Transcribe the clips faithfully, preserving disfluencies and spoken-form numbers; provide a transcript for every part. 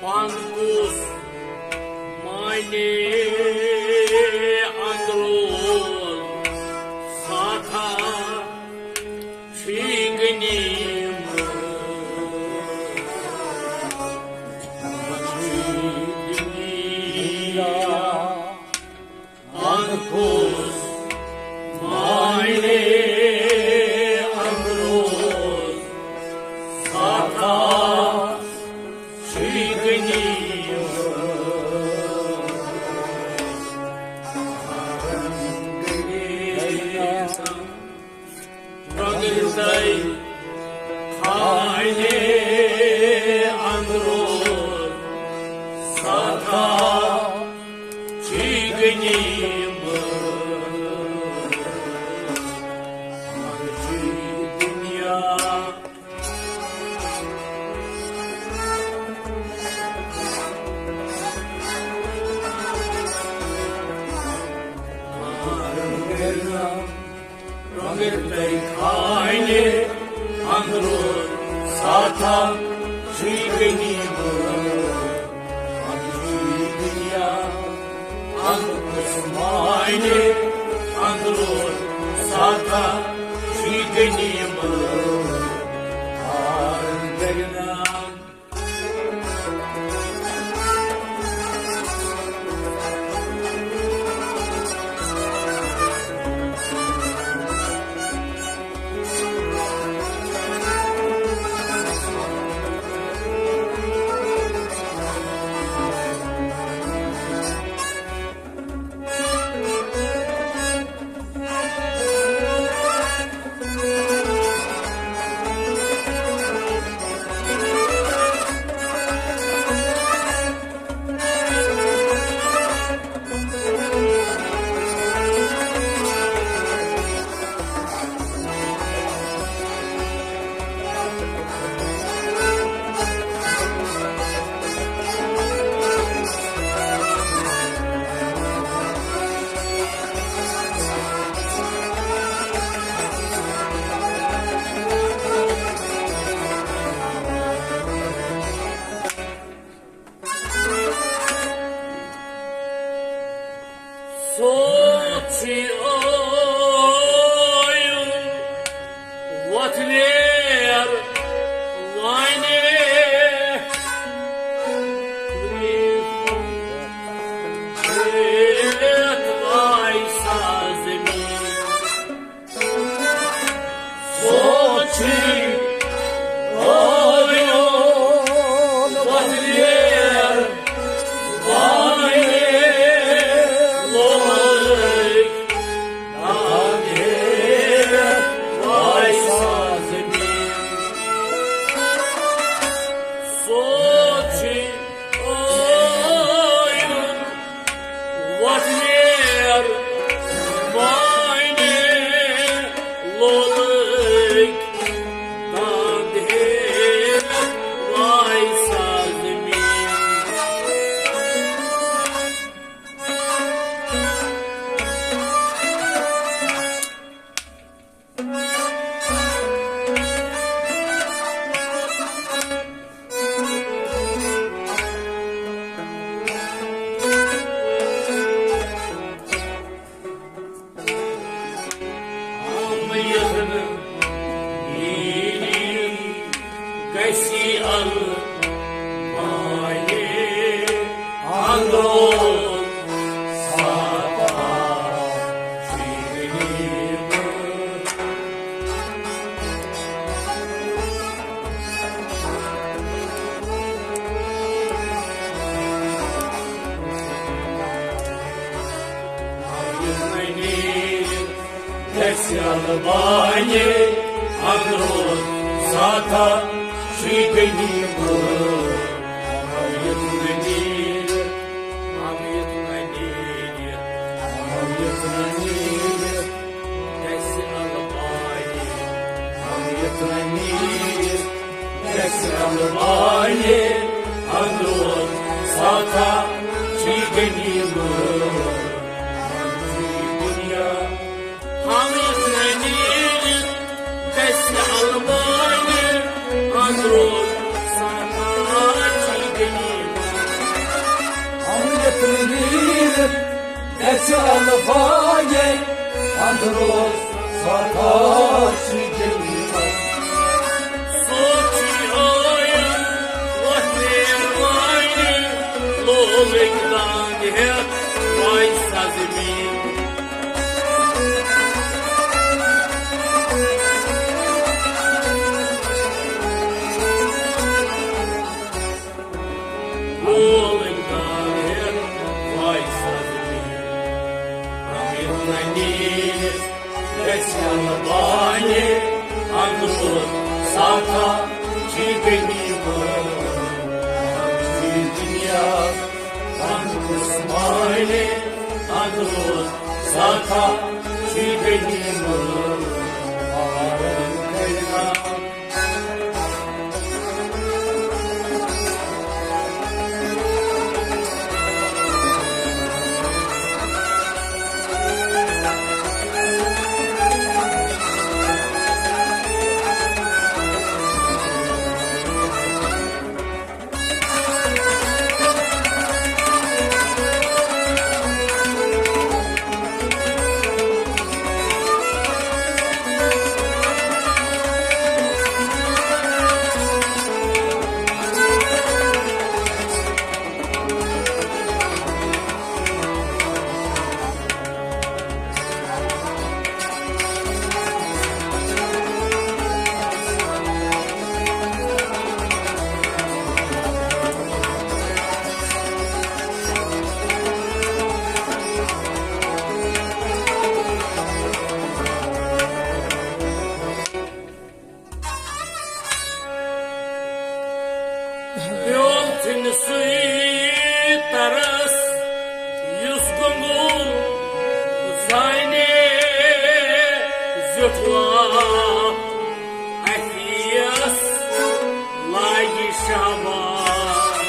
پانہٕ کُس مانے اندروز ساتھا چھُے غنیٖمت۔ پانہٕ کُس مانے اندروز ساتھا چھُے غنیٖمت۔ رنگتَے خانہِ اندروز ساتھا چھُے غنیٖمت۔ منٛز چھُے دُنیا رنگتَے خانہِ اندروز ساتھا چھُے غنیٖمت۔ منٛز چھُے دُنیا انٛد کُس مانے اندروز ساتھا چھُے غنیٖمت۔ آر گرنا سوچی آیُن وۄتھنیر وانہِ۔ پرٛیتھ وایہِ سازمی۔ سوچی آیُن وۄتھنیر وانہِ۔ لوگ اندھیر وایہِ سازمی۔ سوچی آیُن وۄتھنیر وانہِ۔ لولٕکۍ داند ہیٚتھ وایہِ سازمی۔ ہم یتھ نہٕ نیٖری گژھِ البانہِ اندرو صفا شیرنی۔ گژھِ البانہِ اندرو سادہ شیرنی۔ ہم یتھ نہٕ نیٖرِتھ، ہم یتھ نہٕ نیٖرِتھ، ہم یتھ نہٕ نیٖرِتھ گژھِ البانہِ، ہم یتھ نہٕ نیٖرِتھ گژھِ البانہِ اندرو سادہ شیرنی۔ دنیا ہم یتھ نہٕ نیٖرِتھ گژھِ البانہِ اندرو سادہ شیرنی۔ چلوایے اندرو سدا چھ گٔمٕتۍ۔ سوچی آیہِ وۄتھنہِ وانہِ، لولٕکۍ دانٛگ ہٮ۪تھ پاے سزمی۔ لولٕکۍ دانٛگ ہٮ۪تھ پاے سزمی۔ امیر ننی گژھن بانہِ، اندرو ساکھا چھ گٔمٕتۍ۔ دنیا اندرس مانہِ، اندرو ساکھا چھ گٔمٕتۍ۔ بیول ژھنہِ سُے ترس، یُس گۄنگُل زانہِ زیُٹھ وان۔ اَتھیَس لاگہِ شاباش۔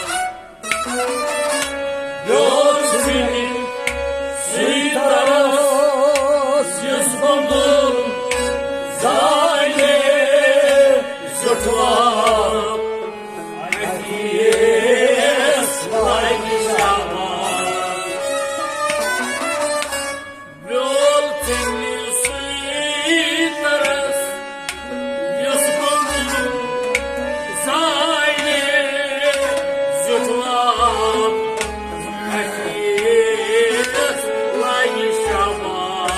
بیول ژھنہِ سُے ترس، یُس گۄنگُل زانہِ زیُٹھ وان۔ اَتھیَس لاگہِ شاباش۔ بیول ژھنہِ سُے ترس، یُس گۄنگُل زانہِ زیُٹھ وان۔ اَتھیَس لاگہِ شاباش۔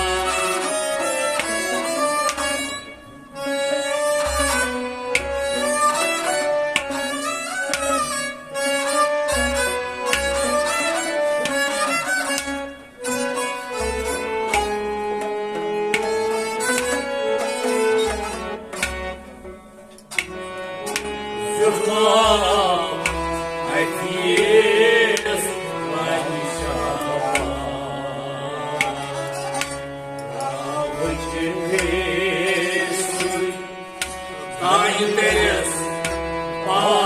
دانہِ تٔرِس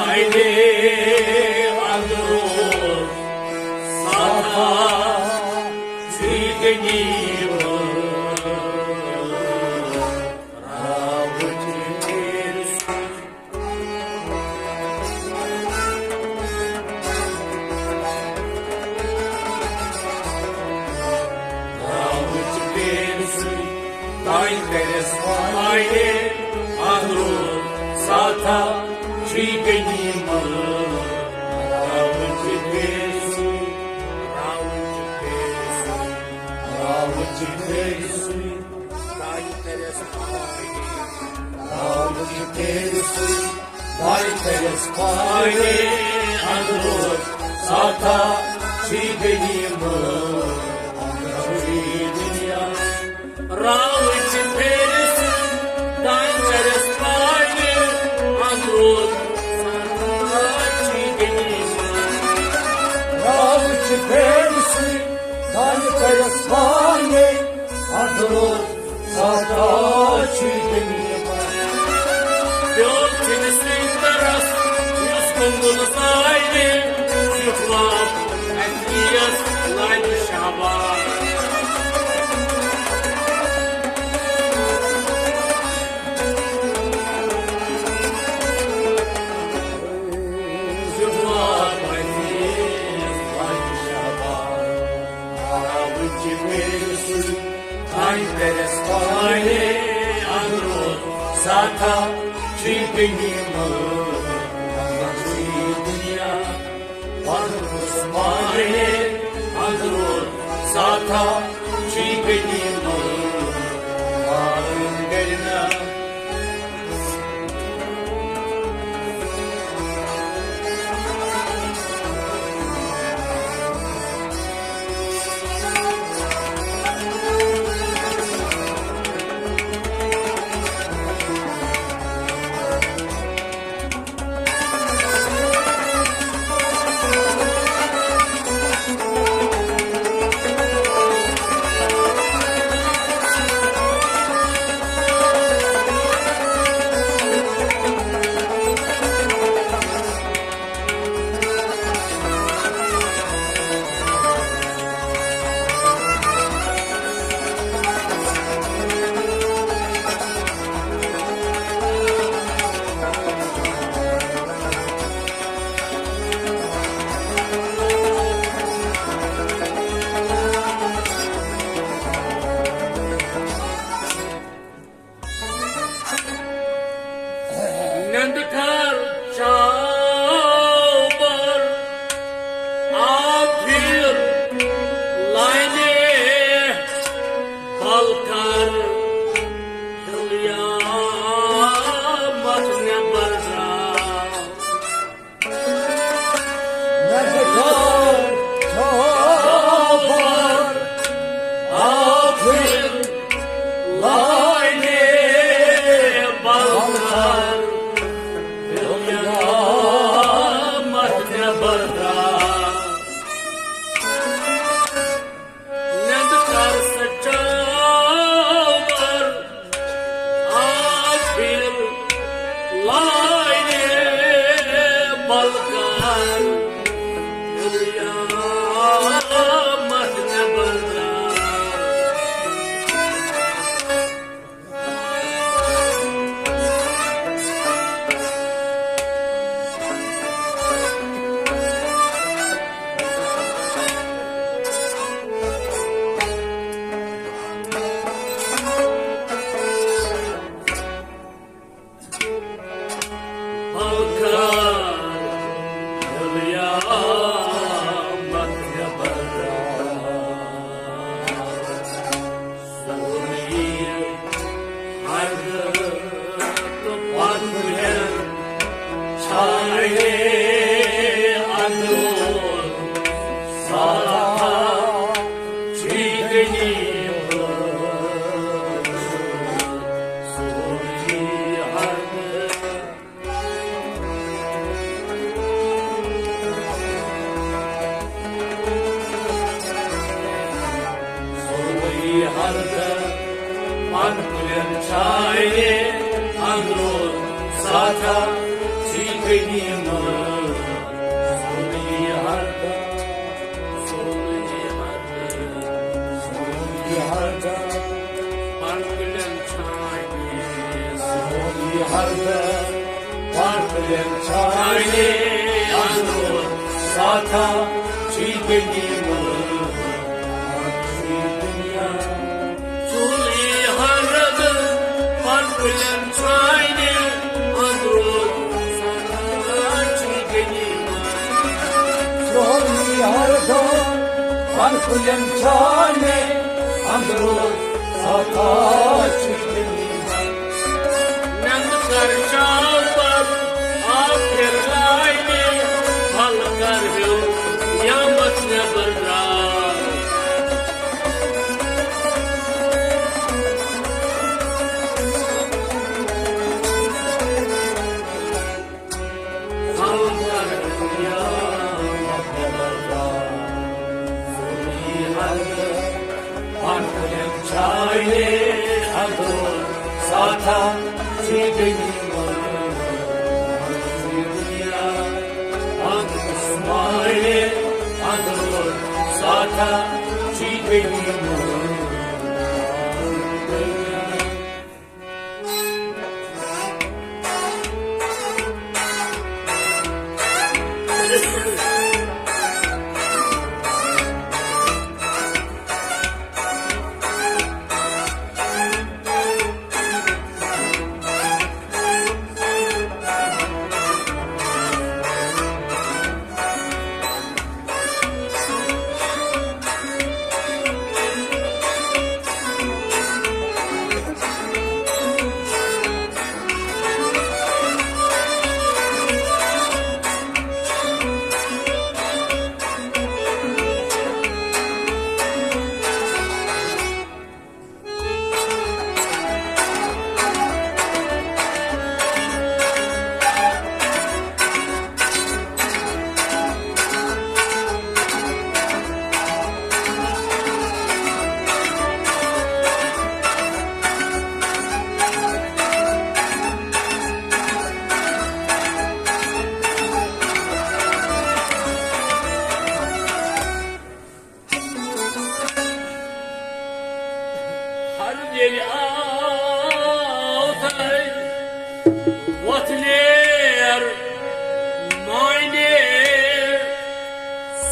پانہِ اندرو سدا چھ گٔمٕتۍ۔ راوٕچ تٔرِس راوٕچ تٔرِس تانۍ تٔرِس پانہِ اندرو سدا چھ گٔمٕتۍ۔ راوٕچ تٔرِس، راوٕچ تٔرِس، راوٕچ تٔرِس تانۍ تٔرِس پانہِ۔ راوٕچ تٔرِس تانۍ تٔرِس پانہِ اندرو سدا چھ گٔمٕتۍ۔ اندرو دنیا راوٕچ تٔرِس تانۍ تٔرِس پانہِ اندرو سدا چھ گٔمٕتۍ۔ راوٕچ تٔرِس تانۍ تٔرِس پانہِ اندرو سدا چھ گٔمٕتۍ۔ بیول ژھنہِ سُے ترس، یُس گۄنگُل زانہِ زیُٹھ وان۔ اَتھیَس لاگہِ شاباش۔ زیُٹھ وان اَتھیَس لاگہِ شاباش۔ راوٕچ Ay peres pare andro sata çipini dunya. Parkus pare andro sata çipini. نندکار چاوبر آخر لانے بلکار ہلیا مت نبر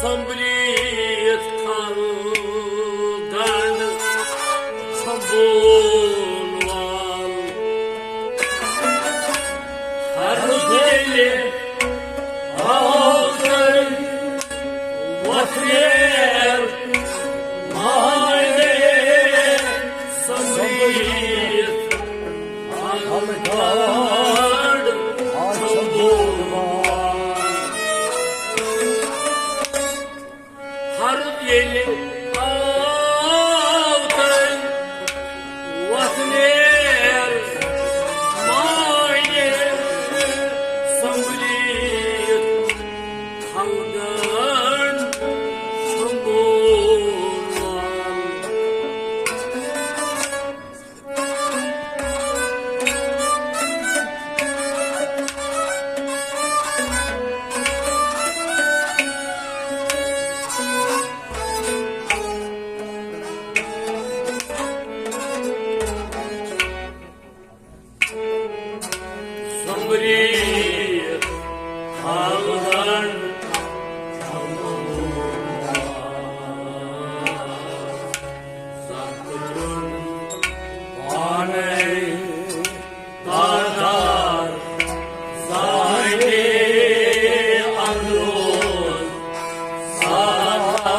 سنبھلِتھ خلقن سنبھولن وول۔ ہر ییٚلہِ آو تۄہہِ وۄتھریر مانے سنبھلِتھ خلقن سنبھولن وول۔ ہر ییٚلہِ آو تۄہہِ وۄتھریر مانے سنبھلِتھ خلقن سنبھولن وول۔ سنبھلِتھ خلقن پانے دادار زانے اندرون ساتا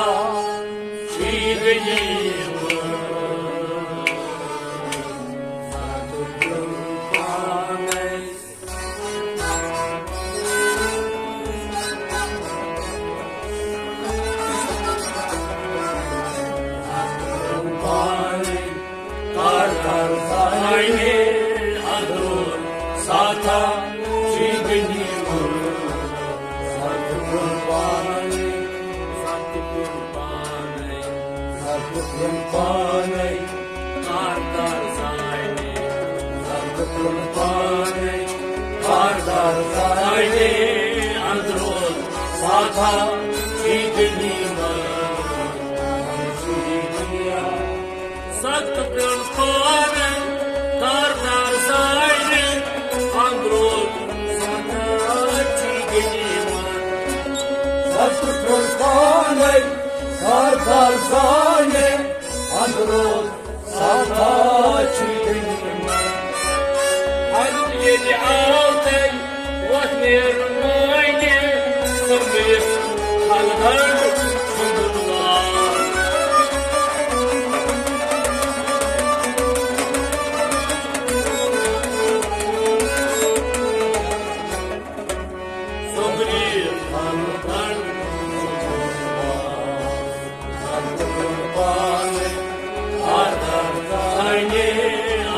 چیدنی پانے۔ کار کار زانے اندرون ساتا چیدنی مر۔ ست قربانی، ست قربانی، ست قربانی۔ کار کار زانے، ست قربانی، کار کار زانے اندرون ساتا چیدنی مر۔ ست پیوٚن پانے، کار کار زانے اندرون ساتا چیدنی مر۔ ست پیوٚن پانے، کار کار زانے اندرون ساتا چیدنی مر۔ ہر ییٚلہِ آو تۄہہِ وۄتھریر مانے سنبھلِتھ خلقن سنبھولن وول۔ سنبھلِتھ خلقن سنبھولن وول۔ ست پیوٚن پانے، کار کار زانے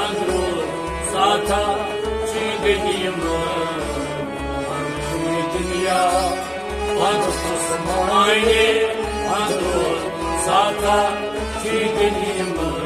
اندرون ساتا چیدنی مر۔ دنیا پانس مانے اندرون ساتا چیدنی مر۔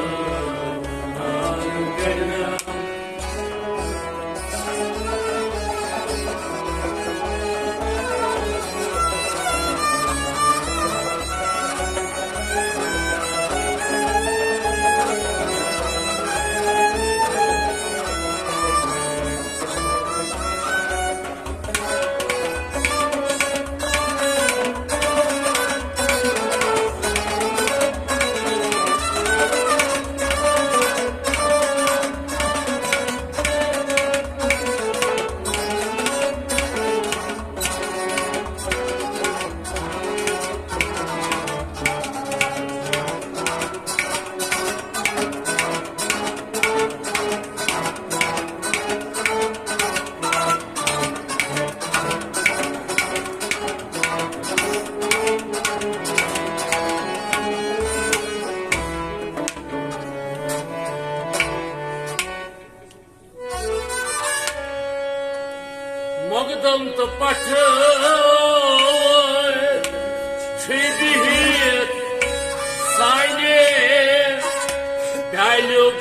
مۄقدم تہٕ پٹھوٲرۍ چھِ بِہِتھ سانہِ بیٛالیُک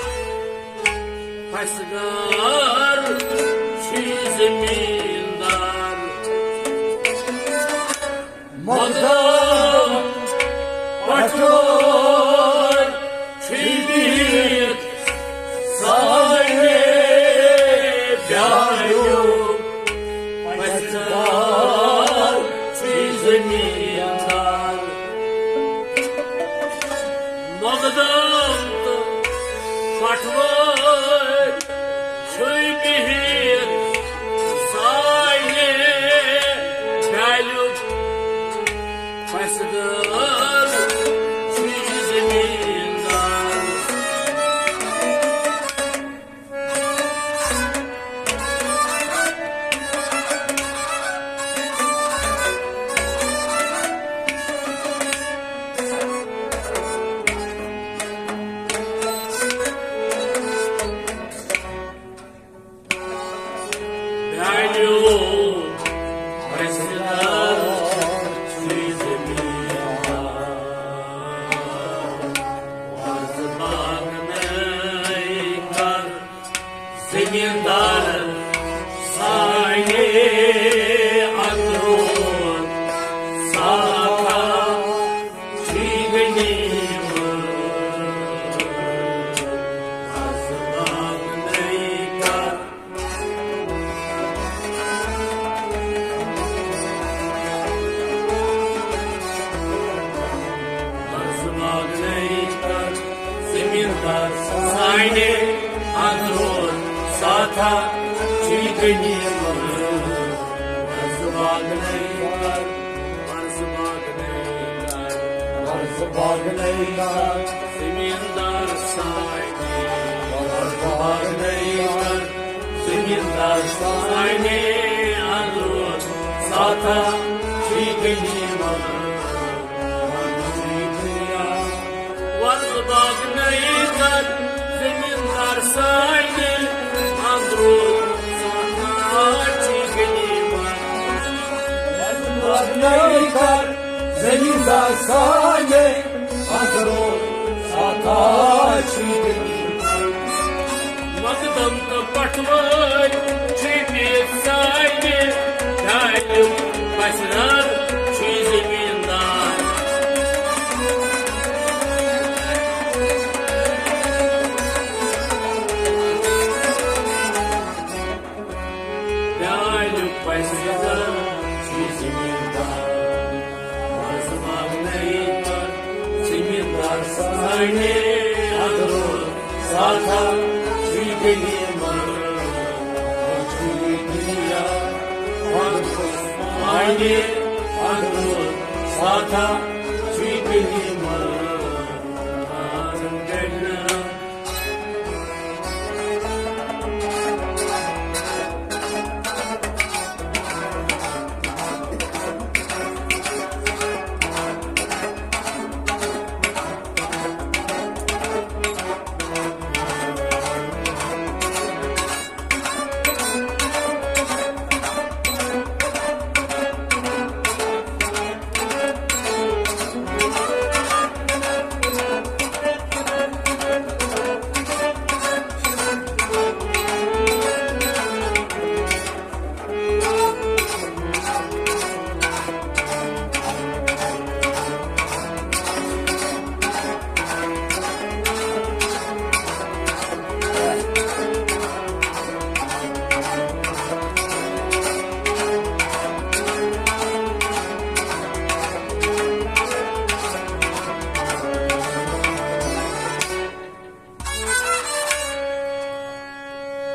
پسگار چھُ زمیٖندار۔ مۄقدم پٹھوٲرۍ چھِ بِہِتھ سانہِ بیٛالیُک پسگار چھُ زمیٖندار۔ پسدار چھُ زمیٖندار۔ میانیو رشتہٕ دار چھُے زمیٖندار، وَرزٕ باغ نَے کر زمیٖندار سانہِ اندرون ساتھا چھُے غنیٖمت، وَرزٕ باغ نَے کر زمیٖندار سانہِ اندرون ساتھا چھُے غنیٖمت۔ وَرزٕ باغ نَے کر، وَرزٕ باغ نَے کر، وَرزٕ باغ نَے کر۔ زمیٖندار سانہِ، وَرزٕ باغ نَے کر۔ زمیٖندار سانہِ اندرون ساتھا چھُے غنیٖمت۔ وَرزٕ باغ نَے کر زمیٖندار سانہِ اندرون ساتھا چھُے غنیٖمت۔ وَرزٕ باغ نَے کر زمیٖندار سانہِ اندرون ساتھا چھُے غنیٖمت۔ مقدم تہٕ پٹھوٲرۍ چھِ میٖر سانہِ، ڈالیُک پسرار چھُے زمیٖندار۔ ڈالیُک پسرار چھُے زمیٖندار۔ وَرزٕ باغ نَے کر زمیٖندار سانہِ اندرون ساتھا چھُے غنیٖمت۔ چھُے دُنیا پانہٕ سانہِ اندرون ساتھا چھُے غنیٖمت۔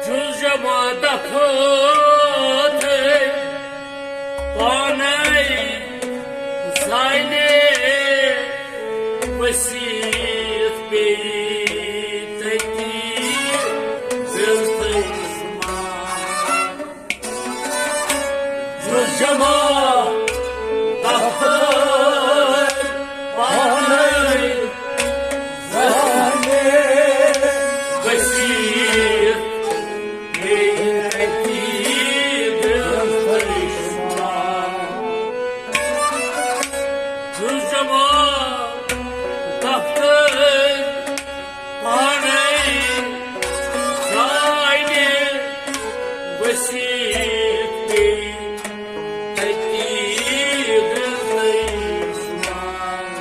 چھُس جمع دفتر پانے سانہِ وصیت پیٚیہِ تٔتی دِل تہٕ شُمار۔ چھُس جمع دفتر پانے سانہِ وصیت پیٚیہِ تٔتی دِل تہٕ شُمار۔ چھُس جمع دفتر پانے سانہِ وصیت پیٚیہِ تٔتی دِل تہٕ شُمار۔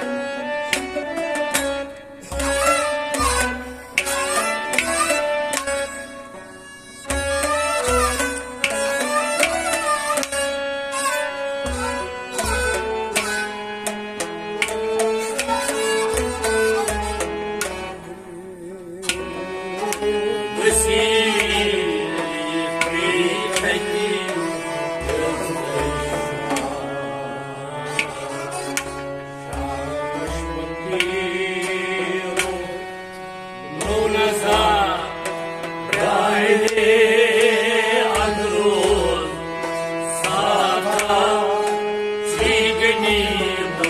غنیمت،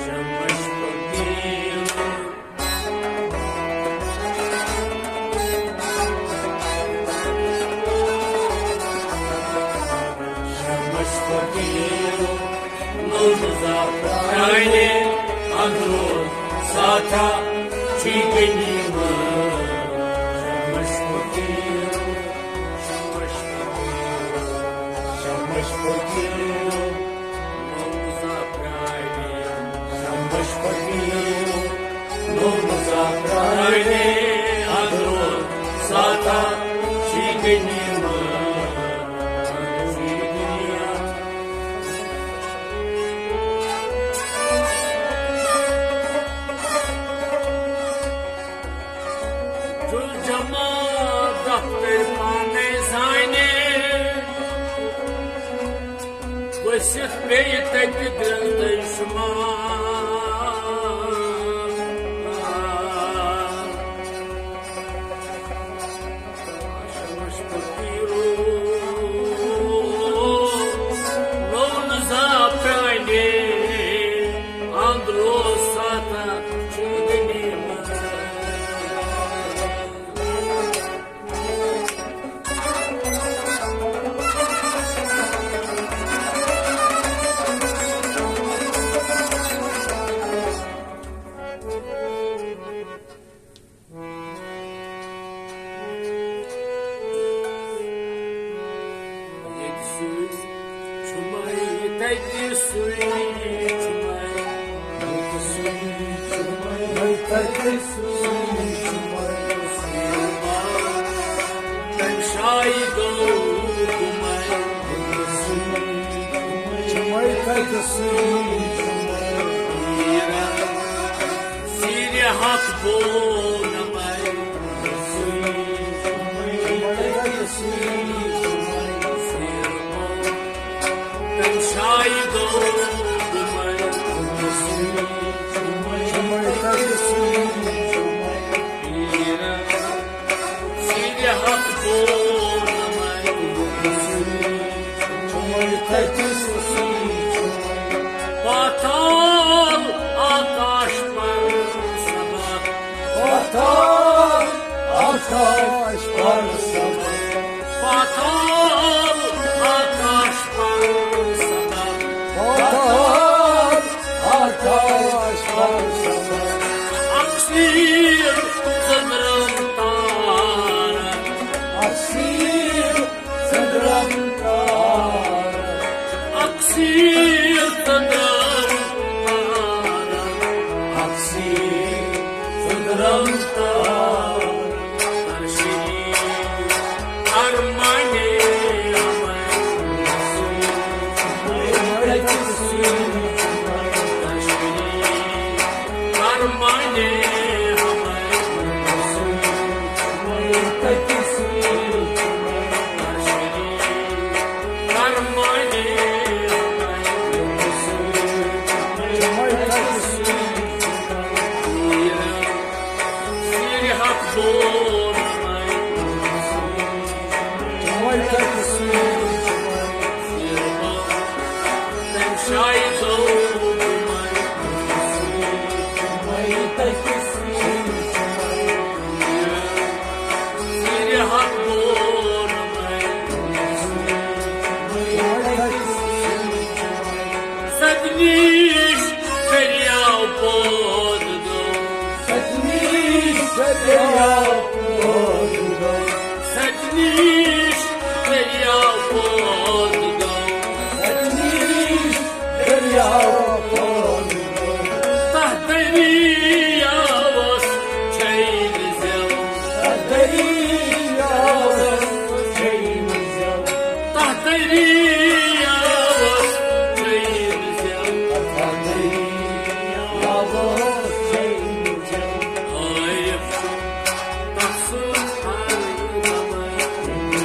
شمس فقیر۔ شمس فقیر، نوٚو زعفرانِ اندرو ساتھا چھی غنیمت۔ شمس فقیر، شمس فقیر، شمس فقیر، نوٚو زعفرانِ، شمس فقیر، نوٚو زعفرانِ اندرو ساتھا چھی غنیمت۔ جُل جمع دفتر پانے زانے، ؤسِتھ پیٚیہِ تَتہِ درٛٮ۪نٛدَے شُمار۔ شمس فقیرو، لون زعفرانِ اندرو ساتھا چھی غنیمت۔ ییٚتہِ سُے چھُمَے، تَتہِ سُے چھُمَے، ییٚتہِ سُے چھُمَے، تَتہِ سُے چھُمَے، تَمہِ شایہِ گوٚو گُمَے، ییٚتہِ سُے چھُمَے، تَتہِ سُے چھُمَے، زیٖرِ حق بونمے۔ تَمہِ شایہِ گوٚو گُمَے۔ زیٖرِ حق بونمے۔ پاتال آکاش پر سبق۔ پاتال آکاش پر سبق۔ پاتال آکاش پر سبق۔ پاتال آکاش پر سبق۔ اکسیر زندرم تارک۔ اکسیر زندرم تارک۔ اکسیر زندرم تارک۔ اکسیر زندرم تارک۔ ترشی ارمانے امر۔ ستنیش دریاو پود گو۔ ستنیش دریاو پود گو۔ ستنیش دریاو پود گو۔ ستنیش دریاو پود گو۔ تہ دریاوس چھین زیو۔ تہ دریاوس چھین زیو۔ تہ دریاوس چھین زیو۔ تہ دریاوس چھین زیو۔ عارف چھُ تس سُنٛد ہر زمانہٕ۔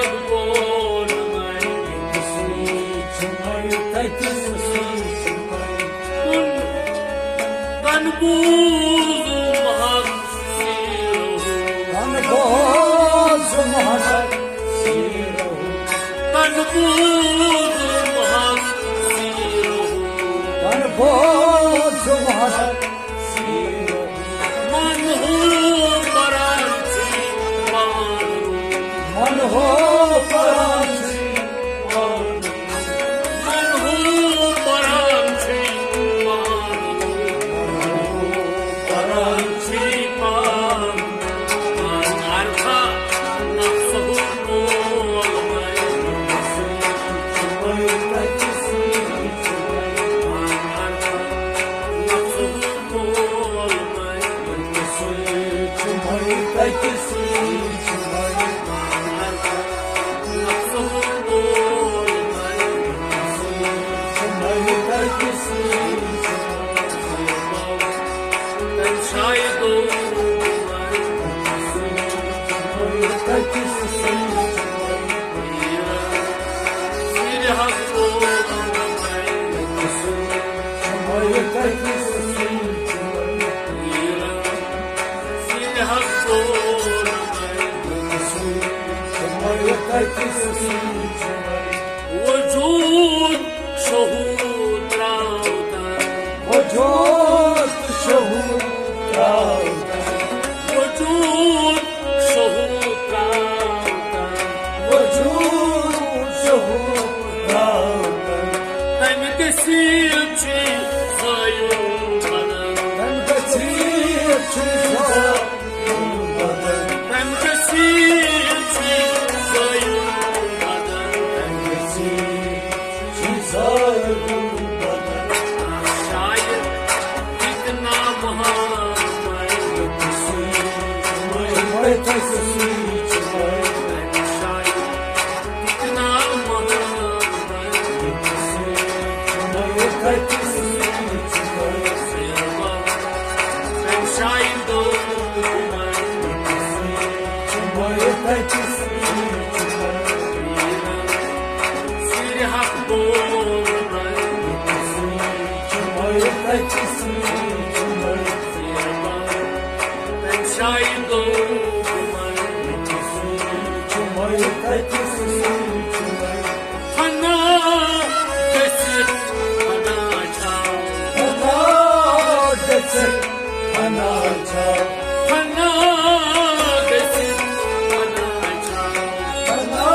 بون مے، سُے چھُ مے تَتہِ سُے چھُ مے۔ کن بوٗزُم حق سیٖرو۔ کن بوٗزُم حق سیٖرو۔ کن بوٗزُم حق سیٖرو۔ کن بوٗزُم حق من ہو پران چھی پانو۔ من ہو پران چھی پانو۔ من ہو پران چھی پانو۔ من ہو پران چھی پانو۔ پان عرفہ نفسہ مول مے۔ پان عرفہ نفسہ مول مے۔ وجود شہود تراوتن۔ وجود شہود تراوتن۔ وجود شہود تراوتن۔ وجود شہود تراوتن۔ تمہِ دٔسیٖل چھُ زٲیُل بدن۔ تمہِ دٔسیٖل چھُ زٲیُل بدن۔ تمہِ دٔسیٖل چھُ زٲیُل بدن۔ تمہِ دٔسیٖل چھُ زٲیُل بدن۔ شاید فتنہ محال مے۔ تمہِ شاید فتنہ محال مے۔ فنا گٔژھِتھ فنا چھا۔ فنا گٔژھِتھ فنا چھا۔ فنا گٔژھِتھ فنا چھا۔ فنا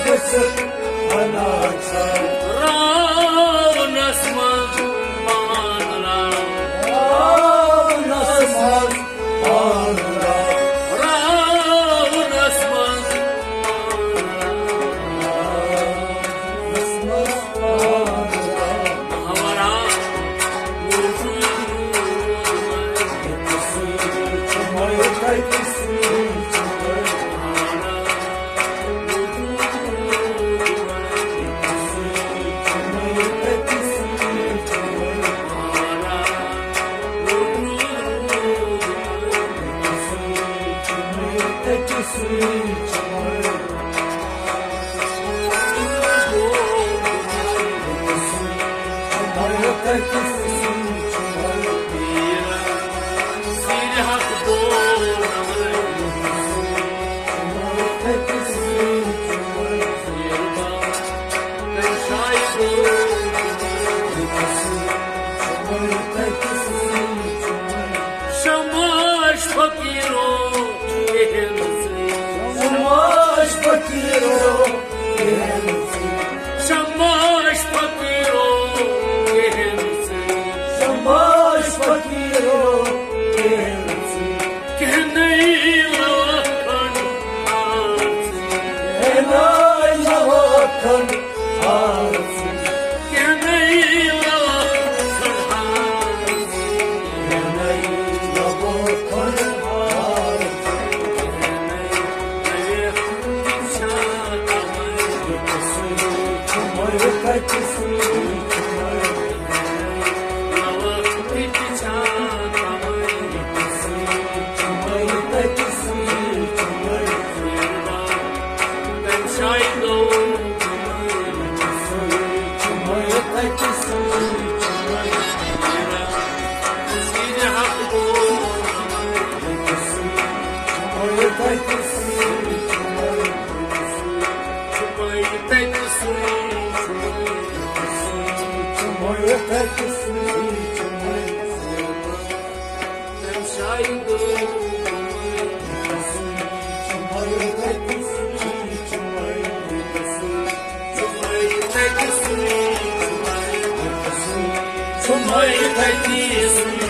گٔژھِتھ فنا چھا۔ راونس منٛز پان راو۔ راونس منٛز پان راو۔ راونس منٛز پان راو۔ ہمارا وجود۔ شماش فقیرو کہن سے۔ شماش فقیرو کہن سے۔ شماش فقیرو کہن سے۔ شماش فقیرو کہن سے۔ کہنے لوکھن آر سے۔ کہنے لوکھن آر سے۔ کہنے لوکھن آر سے۔ کہنے لوکھن آر سے۔ صُبحٲے تَتی